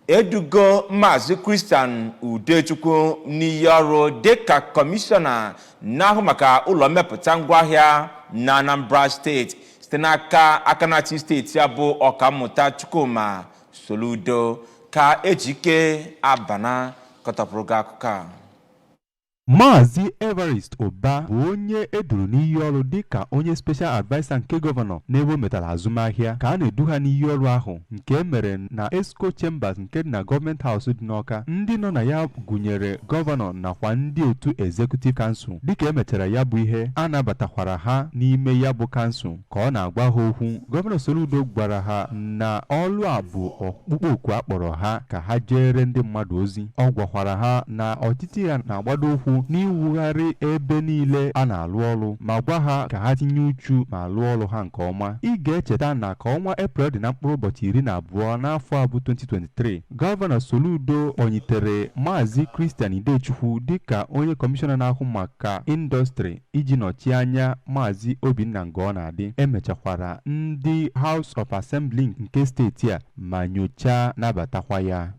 Edugo Maazị Christian Udechukwu n'iyi ọrụ dịka kọmishọna na-ahụ maka ụlọ mmepụta ngwaahịa na Anambra Steeti site n'aka aka na-achị steeti ya bụ Ọkammụta Chukwuma Soludo. Ka Ejike Abana kọtọpụrụ gị akụkọ a. Maazị Evarist Ụba bụ onye eduru n'iyi ọrụ dịka onye Special Adviser nke gọvanọ n'ebe o metara azụmahịa, ka a na-edu ha n'iyi ọrụ ahụ nke e mere na Exco Chambers nke dị na Government House dị n'Awka. Ndị nọ na ya gụnyere gọvanọ nakwa ndị otu Executive Council. Dịka emechara ya bụ ihe, a nabatakwara ha n'ime ya bụ kansụl. Ka ọ na-agwa ha okwu, Gọvanọ Soludo gwara ha na ọlụ a bụ ọkpụkpọ oku a kpọrọ ha ka ha jere ndị mmadụ ozi. Ọ gwakwara ha na ọchịchị ya na-agbado ụkwụ n'iwugharị ebe niile a na-alụ ọrụ, ma gwa ha ka ha tinye uchu ma lụọ ọrụ ha nke ọma. Ị ga-echeta na ka ọnwa Eprel dị na mkpụrụ ụbọchị 12 n'afọ a bụ 2023, Gọvanọ Soludo kpọnyitere Maazị Christian Idechukwu dịka onye kọmishọna na-ahụ maka indọstrị iji nọchie anya Maazị Obinna Ngọnadị. Emechakwara ndị House of Assembly nke steeti a ma nyochaa, nabatakwa ya.